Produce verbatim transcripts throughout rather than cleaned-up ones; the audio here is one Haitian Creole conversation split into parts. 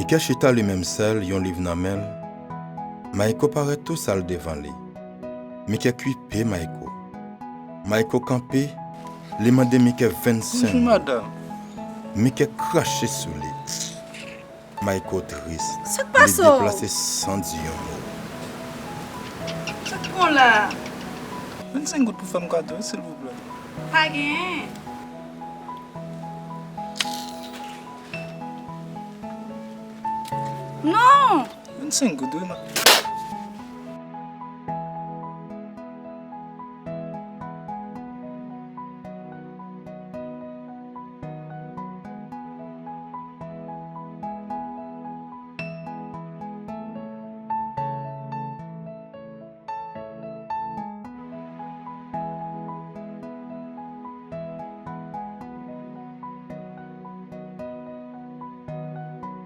Mike chita li menm sèl, yon liv nan men l. Mayko parèt tou sal devan li. Mike kwipe Mayko. Mayko kanpe, li mande Mike vennsenk goud. Mike krache sou li. Mayko tris. Sa k pase w? Li deplase san di yon mo. Sa k pran w la? Vennsenk goud pou fè m kado, silvouplè. Pa genyen. Non! Vennsenk goud, wi, man.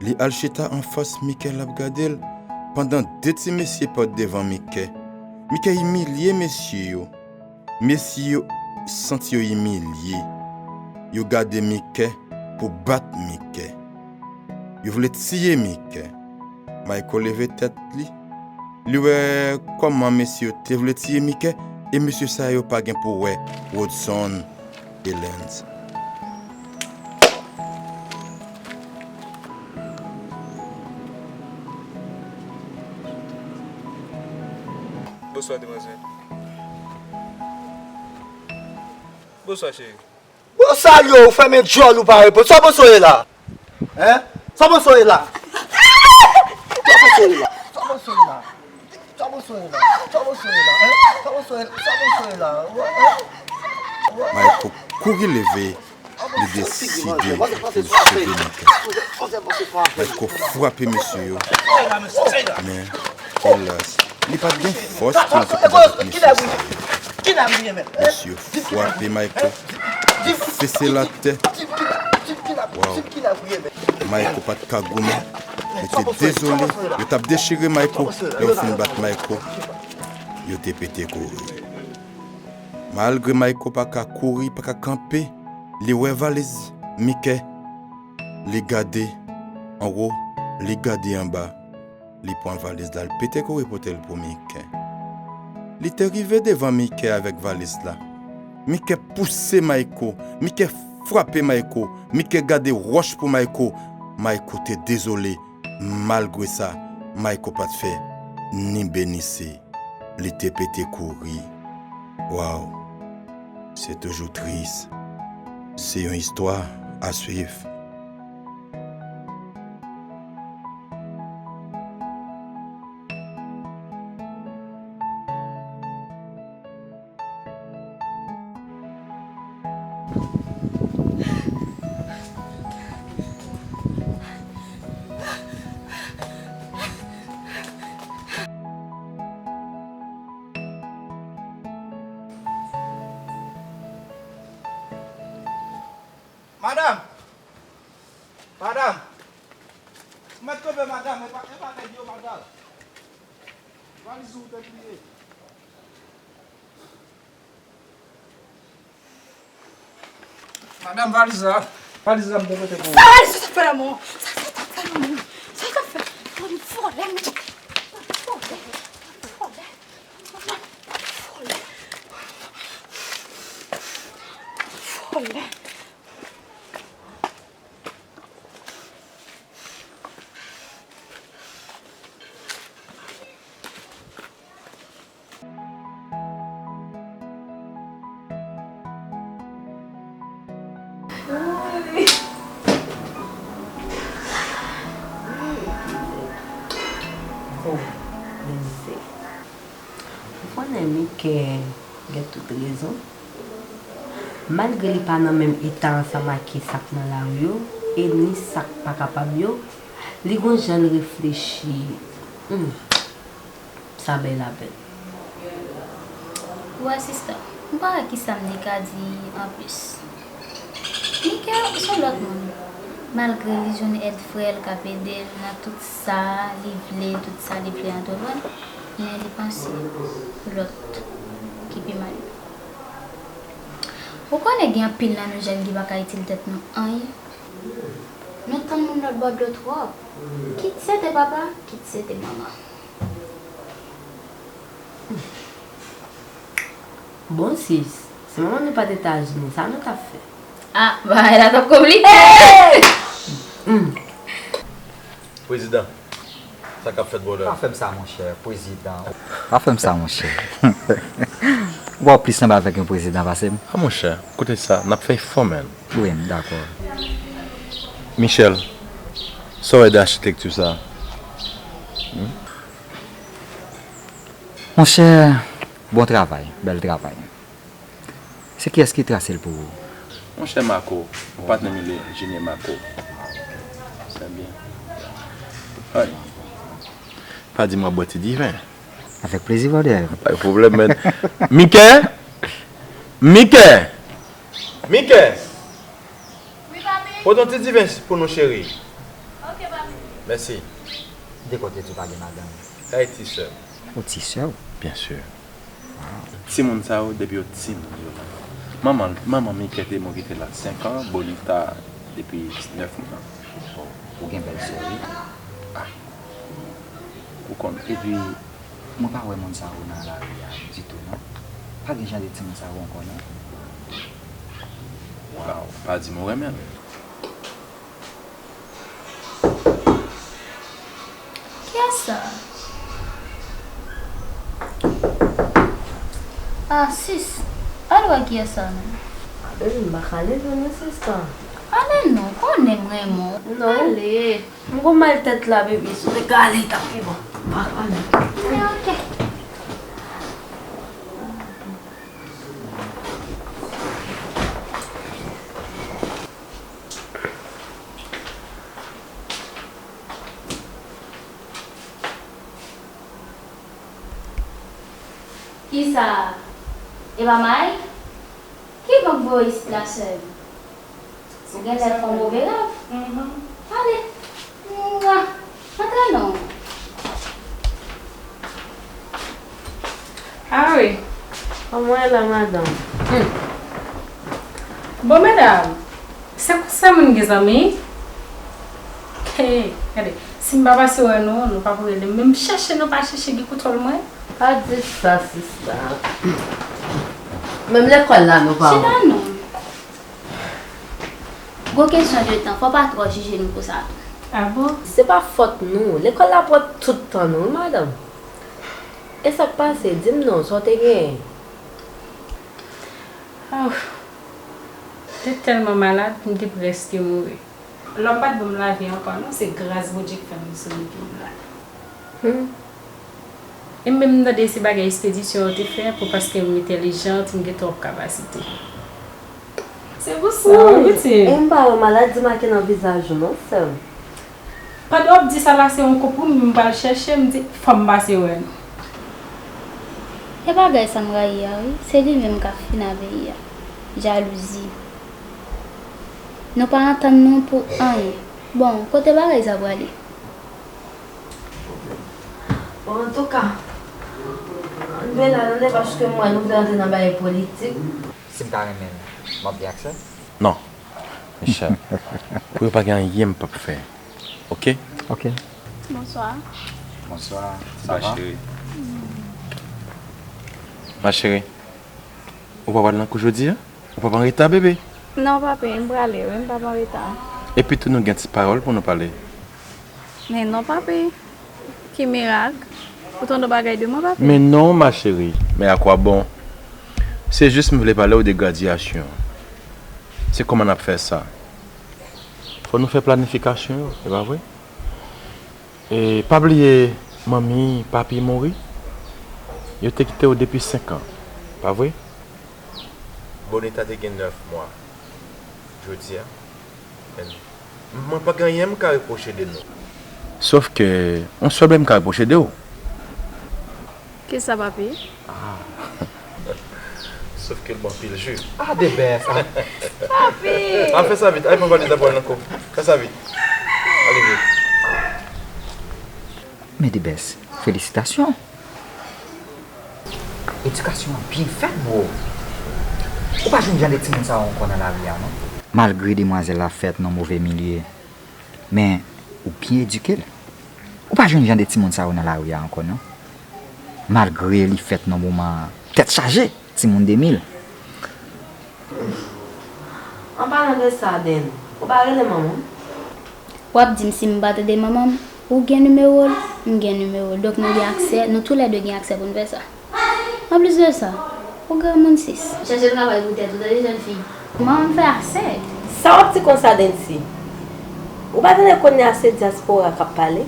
Li al chita anfas Mike, l ap gade l, pandan de ti mesye pòt devan Mike. Mike imilye mesye yo. Mesye yo santi yo imilye. Yo gade Mike pou bat Mike. Yo vle tiye Mike. Mayko leve tèt li. Li wè kòman mesye yo te vle tiye Mike, e mesye sa yo pa gen pou wè Rodson e Lens. Bonswa, demwazèl. Bonswa, cheri. Bon, salye w, ou fèmen djòl ou pa reponn. Sa w panse w ye la? Hein? Sa w panse w ye la? Sa w panse w ye la? Sa w panse w ye la? Sa w panse w ye la? Sa w panse w ye la? Hein? Sa w panse w ye la? Sa w panse w ye la? Hein? Mayko kouri leve, li deside pou l sove Mike. Mayko frape mesye yo, men, elas, li pa t gen fòs pou l te pran mesye sa yo. Mesye frape Mayko, li fese l atè. Waw! Mayko pa t ka goumen. Li te dezole. Yo t ap dechire Mayko. Lè yo fin bat Mayko, yo te pete kouri. Malgre Mayko pa ka kouri, pa ka kanpe, li wè valiz Mike. Li gade anwo, li gade anba. Li pran valiz la, l pete kouri pote l pou Mike. Li te rive devan Mike avèk valiz la. Mike pouse Mayko, Mike frape Mayko, Mike gade wòch pou Mayko. Mayko te dezole. Malgre sa, Mayko pa t fè ni be ni se. Li te pete kouri. Waw! Se toujou tris. Se yon istwa a swiv. Madanm! Madanm! Ou mèt kanpe, madanm, e pa, e pa nèg yo, madanm. Valiz ou te bliye. Madanm, valiz la. Valiz la, m te mete pou ou. Sa valiz sa fè la, mon? Sa, sa, sa, sa, sa, sa, sa fè? Yon vòlè, men. Vòlè, vòlè, vòlè, vòlè. Oh, mizè. Ou konnen Mike gen tout rezon. Malgre li pa nan menm eta ansanm ak sa k nan lari yo, e ni sa k pa kapab yo, li gon jan l reflechi. Hmm. Sa bay lapèn. Wè, sista, m pa wè kisa m te ka di anplis. Mike se yon lòt moun. Malgre li jwenn èd frè l k ap ede l nan tout sa li vle, tout sa li vle antreprann, men li panse lòt ki pi mal. Ou konnen gen anpil nan nou jèn ki pa ka itil tèt nou anyen. Nou tann moun L ap bwè dlo twòp. Kit se te papa, kit se te manman. Bon sis, si manman nou pa t Etazini, sa nou t ap fè? Ah, bagay la t ap konplike. Prezidan, sa k ap fèt, brother? Pa fè m sa, monchè, prezidan. Pa fè m sa, monchè. Ou pa plis sanble avèk yon prezidan pase m? Ah, monchè, koute sa, n ap fè efò, man. Wi, m dakò. Michel, sa w wè de achitekti sa? Monchè, bon travay, bèl travay. Se kiyès ki trase l pou ou? Monchè Marco, yon patnè m rele Enjenyè Marco. Sa byen. Ay. Pa di m w ap bwè ti diven. Avèk plezi, brother. Pa gen pwoblèm, man. Mike! Mike! Mike! Wi, papi. Pote yon ti diven pou nou, cheri. Ok, papi. Mèsi. De kote tou pa gen madanm. Kay ti sè m. Ou ti sè w? Byen si. Timoun sa yo, depi yo timoun, yo la. Manman, manman Mike te mouri, te la senk an, Bonita depi nèf mwa. Bon, ou gen bèl sè, wi. Ah. Ou konn. Epi, mwen pa wè moun sa yo nan lari a ditou, non. Pa gen jan de timoun sa yo ankò, non. Waw, pa di m ou renmen l. Kiyès sa? Ah, sis, al wè kiyès sa non. Baby, m pa ka leve non, sista. Ale non, konnen m renmen w. Non. Ale. M gon mal tèt la, baby, si w te ka ale, t ap pi bon. M pa ka ale. Men ok. Kisa? E pa Mike? Ki vag voye isit la sè m? Ou genlè fè yon move rèv. Ale. Mwa. Antre non. Ah wi. Kòman w ye la, madanm? Bon, medam, se konsa moun gen zanmi? Hey, gade, si m pa pase wè nou, nou pa pou rele m. Men m chèche nou pa chèche, gen kontwòl mwen. Pa di sa, sista. Menm lekòl la, nou pa wè. Chita non. Gon kesyon de tan, fò w pa twò jije nou pou sa tou. Ah bon? Se pa fòt nou. Lekòl la pran tout tan nou, wi, madanm. E sa k pase? Di m non, sa w te genyen? Oh, m te tèlman malad, m te prèske mouri. Lòm pa t ban m lavi ankò, non, se gras Bondye k fè m sou men pye m la. Hmm. E m menm m tande se bagay espedisyon yo te fè pou paske m entèlijant, m gen twòp kapasite. Se pou sa, wi, pitit. E m pa wè maladi make nan vizaj ou non, sè m. Pandan w ap di sa la, se yon konpwomi m pral chèche, m di, fò m pase wè nou. E bagay sa m rayi a, wi, se li menm k ap fin a peyi a. Jalouzi. Nou pa antann nou pou anyen. Bon, kote bagay sa prale? Bon, antouka, ann veye la tande, paske m wè nou vle antre nan bagay politik. Si m ta renmen l, m ap gen aksè? Non, Michel. Pou yo pa gen anyen m p ap fè. Oke? Oke. Bonswa. Bonswa. Sa va? Ma cheri, ou pa pral nan kou jodi a? Ou p ap anreta, bebe? Non, papi, m prale, wi, m p ap anreta. Epi tou, nou gen ti pawòl pou nou pale. Men non, papi. Ki mirak? Ou tande yon bagay de mwen, papi? Men non, ma chérie. Men à quoi bon? Se jis m vle pale w de gradyasyon. Se kòman n ap fè sa? Fò nou fè planifikasyon yo, e pa vre? E pa bliye, manmi, papi mouri. Yo te kite w depi senk an, pa vre? Bonita te gen nèf mwa jodi a. Mwen pa gen anyen m ka repwoche de nou. Sòf ke, yon sèl bagay m ka repwoche de w. Kisa, papi? Ah. Sòf ke l ba w anpil ji. Ah, the best. Ah. Papi! Al fè sa vit. Al pran valiz la pou al nan kou. Fè sa vit. Ale vit. Men the best. Felisitasyon. Edikasyon an byen fèt, bro. Ou pa jwenn jan de timoun sa yo ankò nan lari a, non. Malgre demwazèl la fèt nan move milye, Men, ou byen edike l. Ou pa jwenn jan de timoun sa yo nan lari a ankò, non. Malgre li fèt nan moman tèt chaje, timoun de mil. An palan de sa, Den, ou pa rele manman m? W ap di m si m pa tande manman m? Ou gen nimewo l, m gen nimewo l. Donk nou gen aksè, nou toulède gen aksè pou n fè sa. Anplis de sa, ou granmoun sis. Chèche travay pou tèt ou, tande jèn fi. Manman m fè asèk. Sa w ap di konsa, Dency? Ou pa tande kounye a se dyaspora k ap pale?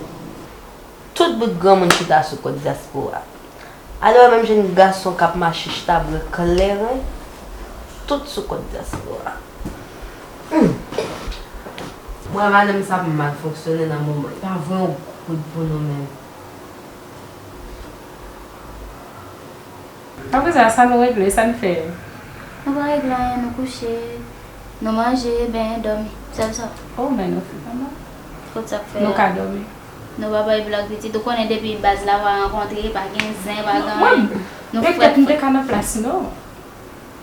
Tout bout granmoun chita sou kont dyaspora. Alò menm jèn gason k ap mache chita bwè kleren, tout sou kont dyaspora. Humm. M wè madanm sa ap mal fonksyone nan moman. Li pa voye yon goud pou nou menm. Apre sa, sa nou regle, sa n fè? Nou pa regle anyen, nou kouche, nou manje, benyen, dòmi. Sèl sa. Oh, men nou fou kanmenm. Kot sa k fè Nou a? ka dòmi. Nou pa bay blag pitit. Ou konnen depi baz la pa rankontre, pa gen zen, pa gen Mwen, anyen. Nou petèt frèt m te ka nan plas nou.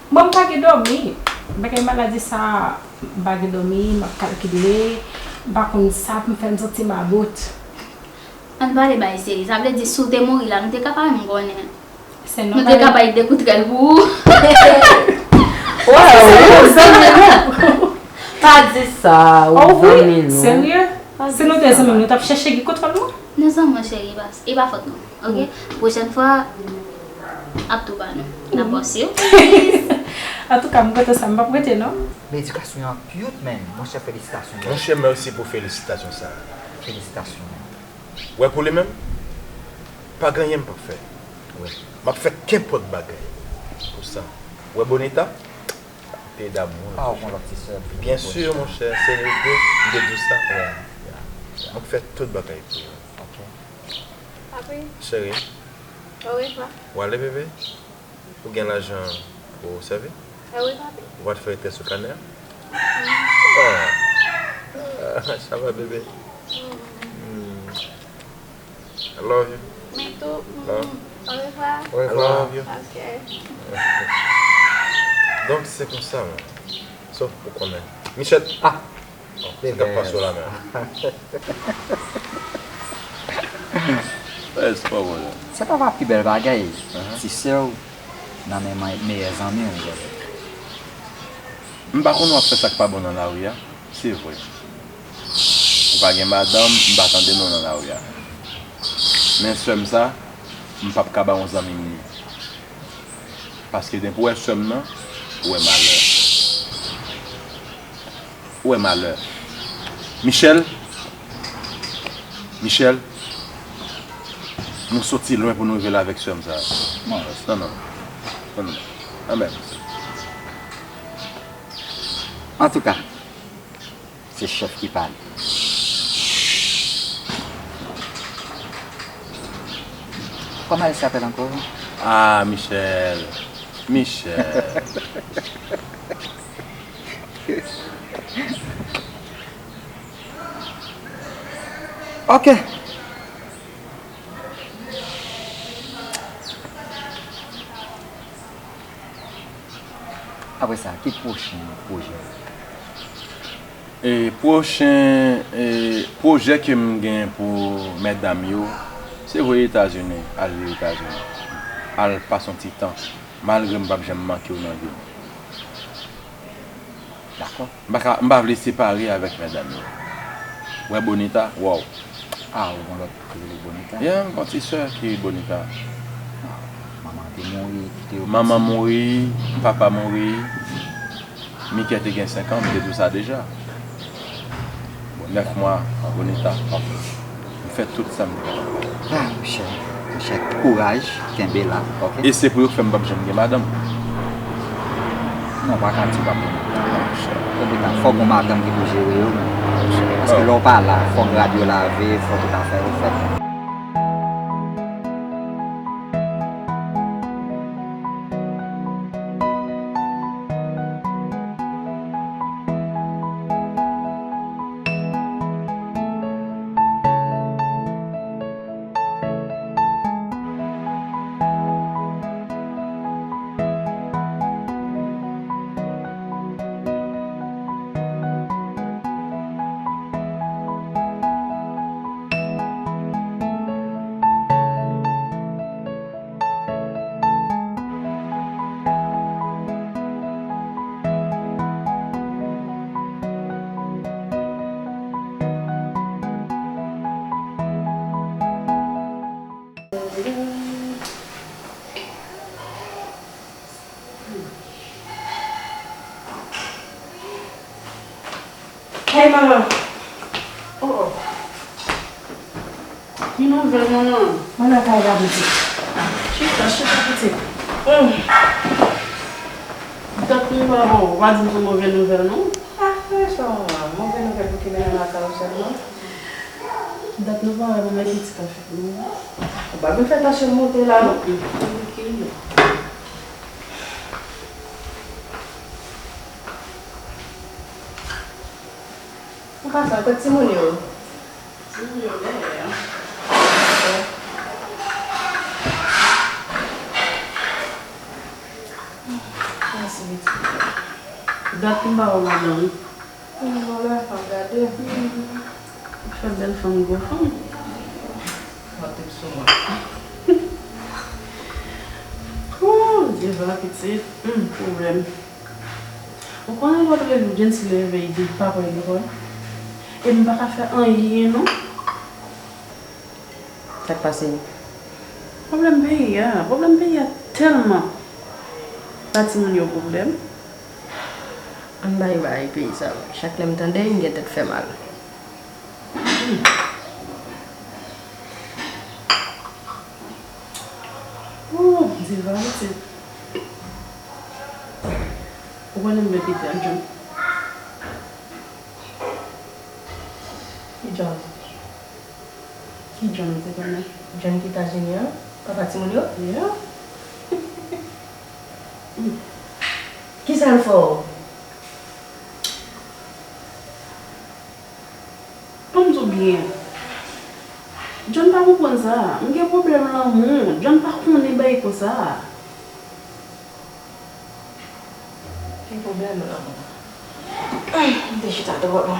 Mwen, m pa gen dòmi. Bagay maladi sa, m pa gen dòmi, m ap kalkile, m pa konn sa pou m fè, m santi m about. Ann pale bay serye. Sa vle di si w te mouri la, nou te ka pale, m konnen. Se Nou te ka nòmal. Bay de kout rèl pou ou. Waw! Pa di sa, ou Oh zanmi wi, nou. Serye? Si nou te zanmi, nou t ap chèche ki kout fòl nou? Nou zanmi, cheri, e pa, e pa fòt nou. Ok? Pwochèn fwa, ap tou ba nou. N ap bòse w. Antouka, m kontan sa, m p ap rete non. Men edikasyon an cute, man. Monchè, felisitasyon. Monchè, mèsi pou felisitasyon sa. Felisitasyon, man. Wè pou li menm, pa gen anyen m p ap fè. Wi. M ap fè kenpòt bagay pou sa. Wè Bonita, te damou. Pa w gon lòt ti sè. Byen si, monchè, se nou de, m te di w sa. Yeah, yeah. M ap fè tout bagay pou ou. Ok. Papi, Cheri, orevwa. w ale, bebe? Ou gen lajan pou w sèvi? Ah wi, papi. Ou pa t fè tès sou kanè a? Ah. Ah, sa va, bebe? Mm. I love you. Me tou. Ah. Orevwa. I love you. Ok. Donk, se konsa, man. Sòf ou konnen. Michel! Ah! Sa t ap pase w la menm. Èske pa w la? Se pa pa pi bèl bagay, ti sè w nan men may- meyè zanmi w, brother. M pa konn w ap fè sa k pa bon nan lari a, se vre. Ou pa gen madanm, m pa tande non nan lari a. Men sè m sa, m p ap ka ba yon zanmi m li. Paske depi w wè sè m nan, ou wè malè. Ou wè malè. Michel, Michel, nou soti lwen pou nou rive la avèk sè m sa. Non, non, non. Anmèd. Antouka, se chèf ki pale. Kòman li se apèl ankò? Ah, Michel. Michel. Ok. Apre sa, ki pwochen pwojè w? E pwochen e pwojè ke m gen pou mètdam yo, se voye Etazini, al viv Etazini. Al pase yon ti tan, malgre m p ap janm manke w nan vi m. Dakò. M pa ka, m pa vle separe avèk mètdam yo. Wè Bonita, wow. Ah, ou gon lòt ki rele Bonita? Yeah, m gon ti sè ki Bonita. Manman te mouri, kite yo Manman pati. Mouri, papa mouri. Mikè te gen senk an, m te di w sa deja. Bon, nèf mwa, Bonita. M fè tout sa m kapab. Ah, monchè, monchè, kouraj, kenbe la, ok? E se pou yo k fè m p ap janm gen madanm. Non, pa ka di w p ap gen madanm. Konprann, fòk gon madanm ki pou jere yo, men. Paske lè w pa la, fòk rad yo lave, fòk tout afè yo fèt. Ah. Oh, oh. Ki nouvèl, manman? Mwen nan kay la, pitit. Chita, chita, pitit. Hmm. Dat nou pa wè w, ou pa di m se move nouvèl, non? Ah, men sa, manman. Move nouvèl pou ki mennen lakay ou sèlman? Dat nou pa wè, manman, pitit an fèt nou. Ou pa vin fè tansyon monte la, non? Mm, mm. Trankil. An pasan, kot timoun yo? Timoun yo dèyè a. Mèsi, pitit. Dat m pa wè madanm. Mwen lè fanm gade. Fè bèl fanm, gwo fanm. Mwen te sou mwen. Ooh, Diva, pitit. Hmm, pwoblèm. Ou konnen lòt lè, Jency leve, li di l pa kwè lekòl. E m pa ka fè anyen, non. Sa k pase? Pwoblèm peyi a, pwoblèm peyi a tèlman ba timoun yo pwoblèm. Ann bay bay peyi sa, chak lè m tande, m gen tèt fè mal. Ooh, Diva, pitit. Ou konnen m vle kite ak John. Ki John? Ki John ou te konnen? John ki Etazini an? Papa timoun yo? Yeah. Kisa l fè w? Ban m di w byen. John pa konprann sa. M gen pwoblèm lanmou. John pa konnen bagay konsa. Gen pwoblèm lanmou. Ay, m te chita twòp.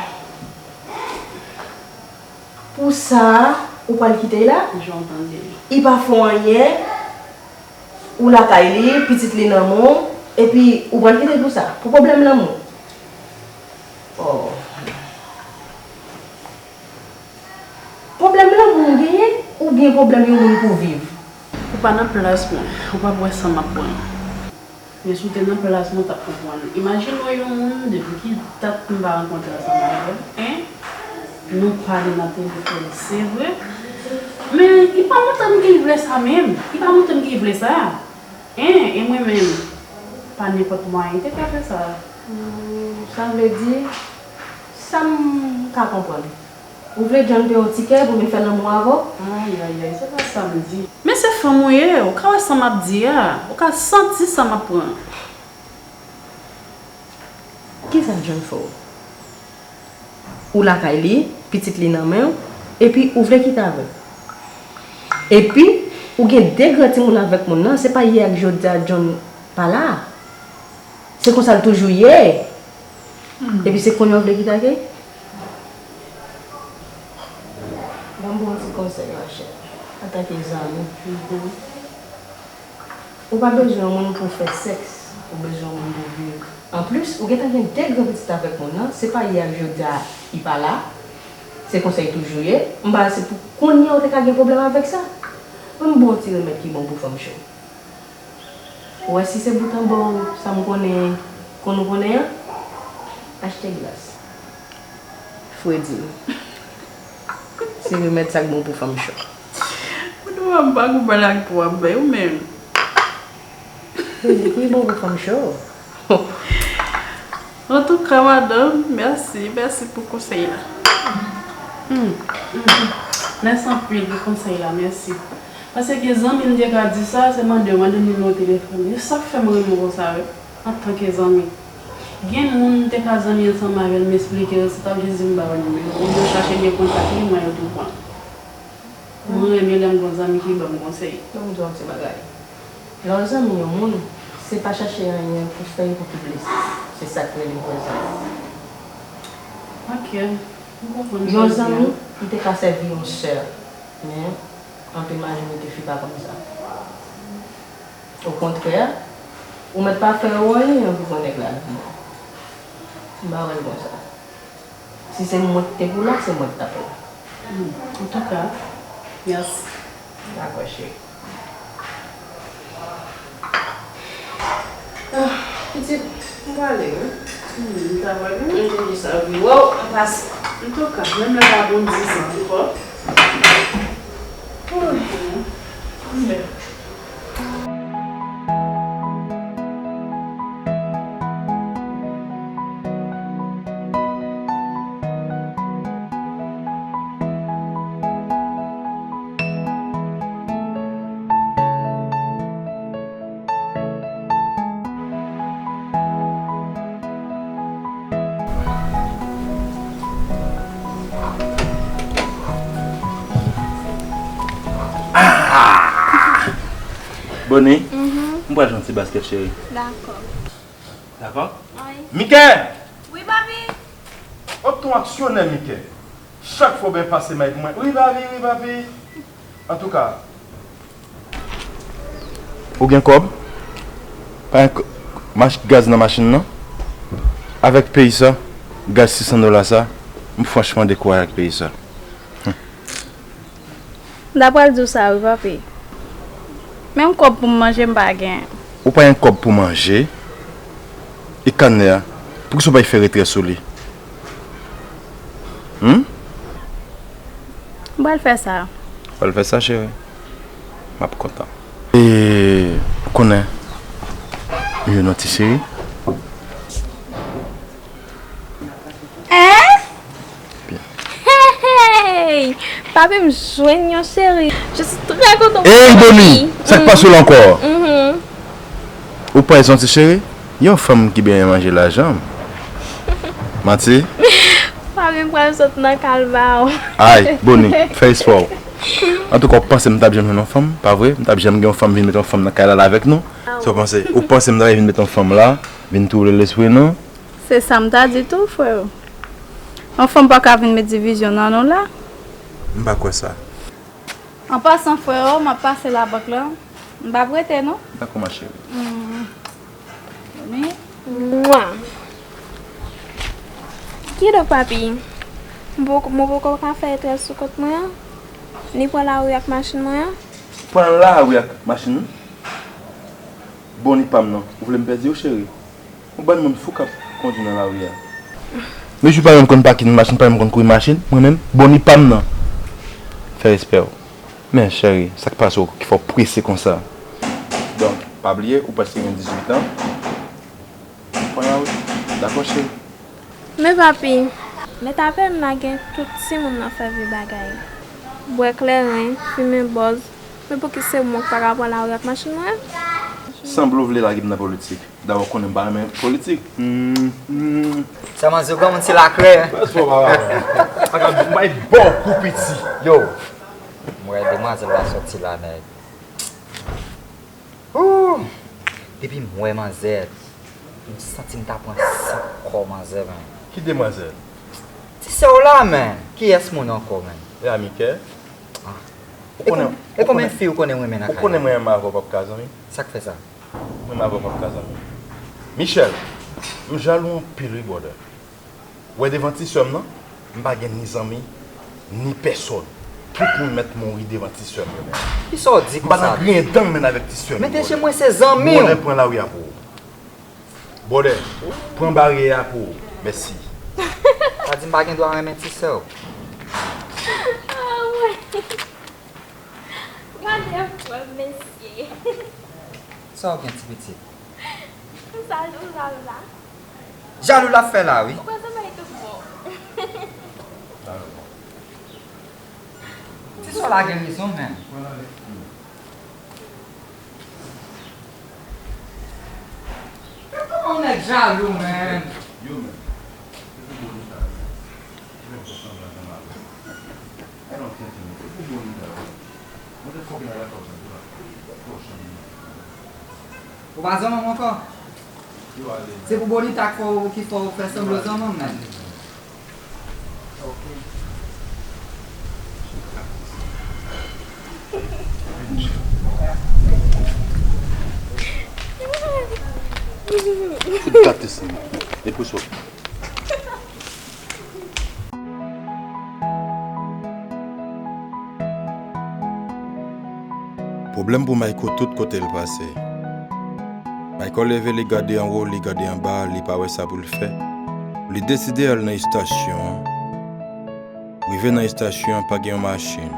Pou sa, ou pral kite l la? Jan w tande. Li pa fè w anyen. Ou lakay li, pitit li nan men w, epi ou pral kite l pou sa? Pou pwoblèm lanmou? Oh. Pwoblèm lanmou w genyen, oubyen pwoblèm yon moun pou w viv? Ou pa nan plas mwen, ou p ap wè san m ap pran. Men si w te nan plas mwen, w t ap konprann. Imajine w yon moun, depi ki dat m pa rankontre ansanm avè l, en? Nou pale nan telefòn, se vre. Men, li pa montre m ke li vle sa menm. Li pa montre m ke li vle sa. En, e mwen menm, pa nenpòt mwayen, te ka fè sa. Hmm, sa vle di, sa m ka konprann. Ou vle John peye w tikè pou vin fè lanmou avè w? Ayayay, se pa sa m di. Men se fanm ou ye, ou ka wè sa m ap di a, ou ka santi sa m ap pran. Kisa John fè w? Ou lakay li, pitit li nan men w, epi ou vle kite avè l. Epi, ou gen de gran timoun avèk moun nan, se pa yè ak jodi a John pa la. Se konsa l toujou ye. Hmm. Epi se kounye a w vle kite ak li? Ban m ba w yon ti konsèy, machè. Antanke zanmi. Mhm. Ou pa bezwen yon moun pou w fè sèks. Ou bezwen yon moun pou w viv. Anplis, ou gentan gen de gran pitit avèk moun nan. Se pa yè ak jodi a li pa la. Se konsa li toujou ye. M pa wè se pou kounye a w te ka gen pwoblèm avèk sa. Ban m ba w yon ti remèd ki bon pou fanm cho. Ou wè si se bout anba w, sa m konnen, konn ou konnen an, achte glas. Fredi. Se remèd sa k bon pou fanm cho. Ou di w pa gon bagay pou w ap bay ou menm. Fredi, ki bon pou fanm cho? Antouka, madanm, mèsi, mèsi pou konsèy la. Hmm, hmm. Mèsi anpil pou konsèy la, mèsi. Paske gen zanmi m te ka di sa, se mande yo, mande nimewo telefòn li. E sa k fè m renmen w konsa, wi, antanke zanmi. Gen moun m te ka zanmi ansanm avè l, m esplike yo, se t ap jis di m ba yo nimewo, oubyen yo chache gen kontak li, mwen yo tou pran. Mwen renmen lè m gon zanmi ki ban m konsèy. Ban m di w yon ti bagay. Lè w zanmi yon moun, se pa chache anyen pou fè l pou ki blese. Se sa k rele vrè zanmi. Ok, m konprann sa w di a. Yon zanmi, li te ka sèvi yon sè, men anpil majorite fi pa konn sa. Okontrè, ou mèt pa fè yo anyen pou pran nèg la nan men w. M pa wè l konsa. Si se mwen ki te pou la, se mwen ki t ap la. Hmm, antouka, mèsi. Dakò, cheri. Ah, pitit, m prale, wi. Hmm, m ta wè menm. M te di sa, wi. Wow, pase. Antouka, menm lè pa bon dizan ankò. Wi. Boni, m pral jwe yon ti baskèt, cheri. Dakò. Dakò? Wi. Mike! Wi, papi. Wap ton aksyonè, Mike. Chak fwa w byen pase may pou mwen. Wi, papi, wi, papi. Antouka. Ou gen kòb? Pa gen k-, mach-, gaz nan machin nan? Avèk peyi sa, gaz sis san dola sa, m franchman dekouraje ak peyi sa. M ta pral di w sa wi, papi. Menm kòb pou m manje, m pa gen. Ou pa gen kòb pou manje? E kanè a? Poukisa w pa fè retrè sou li? Hum? M pral fè sa. Pral fè sa, cheri. M ap kontan. E, ou konnen, m jwenn yon ti cheri. Hein? Byen. Hey! Papi, m jwenn yon cheri. Je suis très content. Ey, Boni! Sa k pase w la ankò? Mhm. Ou pa yon ti cheri? Yon fanm ki byen manje lajan m. Manti? Papi, m pral sot nan kal ba w. Ay, Boni, fè espò w. Antouka, w panse m t ap janm jwenn yon fanm, pa vre? M t ap janm gen yon fanm vin met yon fanm nan kay la, la avèk nou? Sa w panse? Ou panse m t ap vin met yon fanm la, vin twouble lespri nou? Se sa m ta di tou, freo. Yon fanm pa ka vin met divizyon nan nou la. M pa kwè sa. An pasan, freo, m ap pase labank lan. M p ap rete, non. Dakò, ma chérie. Hmm. Mwa. Kidonk, papi, m poko, mwen poko ka fè etrèl sou kont mwen an, ni pran lari ak machin mwen an? Pran lari ak machin? Bon, ni pa m nan. Ou vle m pèdi w, cheri? Yon bann moun fou k ap kondui nan lari a. Mesye pa menm konn pakin machin, pa menm konn kouri machin, mwen menm, bon, ni pa m nan. Fè respè w. Men, cheri, sa k pase w ki fè w prese konsa? Donk, pa bliye, ou prèske gen dizuit an. Pran la, wi. Dakò, cheri. Men papi, met apèn la gen tout timoun nan fè vye bagay. Bwè kleren, fimen bòz. Men pouki se mwen k pa ka pran lari ak machin mwen? Sanble w vle lage m nan politik. Dabò, w konnen m pa renmen politik. Hmm, hmm. Sa manzè granmoun se lakrè. Respè w, papa. Paka bay bò kou piti. Yo, m wè demwazèl la sòti la, nèg. Ooh! Depi m wè manzè, m santi m ta pran san kò manzè, men. Ki demwazèl? Ti sè w la, men. Kiyès moun ankò, men? E Amike. Ah. E konbyen fi ou konnen renmen nan kay la? Ou konnen mwen menm avè w p ap ka zanmi? Sa k fè sa? Mwen menm avè w p ap ka zanmi. Michel, m jalou anpil wi, brother. Ou wè devan ti sè m nan, m pa gen ni zanmi, ni pèsòn. Tout moun mèt mouri devan ti sè m yo, men. Kisa w di konsa? M pa nan griyen dan m menm avèk ti sè m yo, brother. Men deje mwen se zanmi w. Brother, pran lari a pou ou. Brother, pran baryè a pou ou. Mèsi. Sa di m pa gen dwa renmen ti sè w. Ah, ouais. Gade frè m, mesye. Sa w gen, ti pitit? Sa, ou jalou la? Jalou l ap fè la, wi. Ou kwè se bagay tout bon? Ti sè w la gen rezon, menm. Kòman yon nèg jalou, menm? Ou pa zanmi m ankò? Se pou Bonita k fè w, ki fè w fè sanblan zanmi m, menm. Tout gate sa. Depoze w. Pwoblèm pou Mayko tout kote l pase. Mayko leve, li gade anwo, li gade anba, li pa wè sa pou l fè. Li deside al nan estasyon an. Rive nan estasyon an, pa gen yon machin.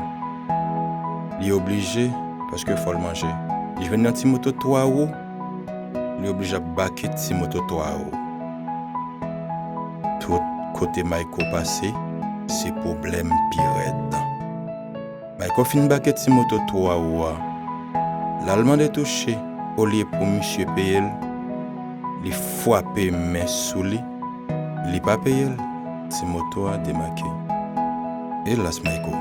Li oblije, paske fò l manje. Li jwenn yon ti moto twa wou, li oblije ap bake ti moto twa wou. Tout kote Mayko pase, se pwoblèm pi rèd. Mayko fin bake ti moto twa wou a. L al mande touche, olye pou misye peye l, li frape men sou li, li pa peye l, ti moto a demake. Elas Mayko.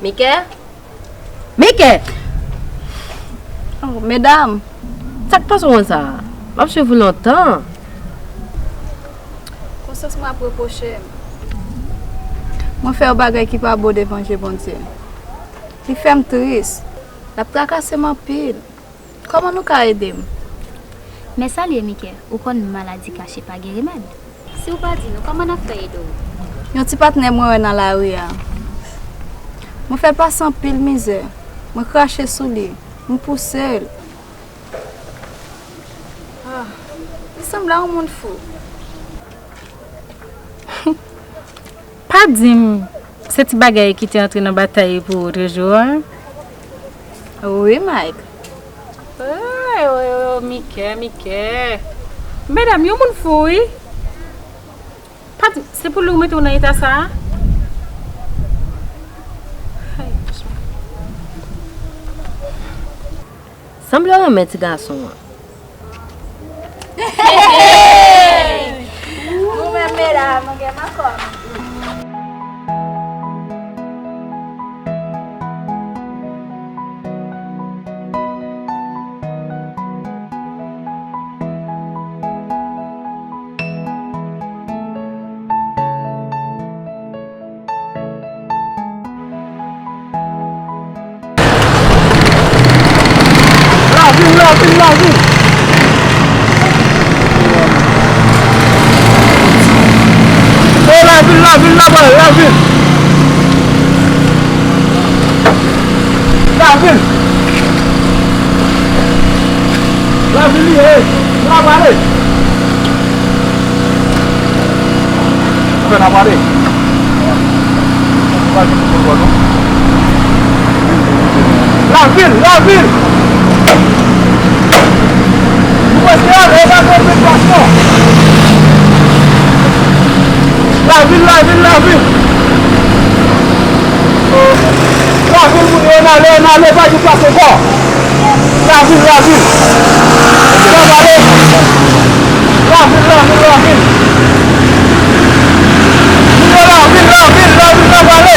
Mike? Mike! Oh, medam, sa k pase w konsa? M ap swiv ou lontan. Konsyans mwen ap repwoche m. Mwen fè yon bagay ki pa bon devan je Bondye. Li fè m tris. L ap trakase m anpil. Kòman nou ka ede m? Men sa l ye, Mike, ou konn maladi kache pa gen remèd. Si w pa di nou, kòman n ap fè ede w? Yon ti patnè mwen wè nan lari a. Mwen fè l pase anpil mizè. Mwen krache sou li. Mwen pouse l. Ah, li sanble a yon moun fou. Pa di m se ti bagay ki te antre nan batay pou ou toujou a? Wi, Mike. Oh, oh, oh, Mike, Mike. Medam, yon moun fou, wi. Pa di, se pou li w mete w nan eta sa a? Ay, franchman. Sanble w renmen ti gason an. Nou menm medam, nou gen makòm. Lavil, lavil, lavil. Oh, lavil, lavil, lavil, lavil. Lavil. Lavil li ye, la pale. Ou fè la pale. Ou pa jwenn kontrol non. Lavil, lavil. Nou prèske ale, e pa konplikasyon. Lavil, lavil, lavil. Lavil, moun yo, n ale, n ale, pa gen plas ankò. Lavil, lavil. N ap ale. Lavil, lavil, lavil. Moun yo, lavil, lavil, lavil, n ap ale.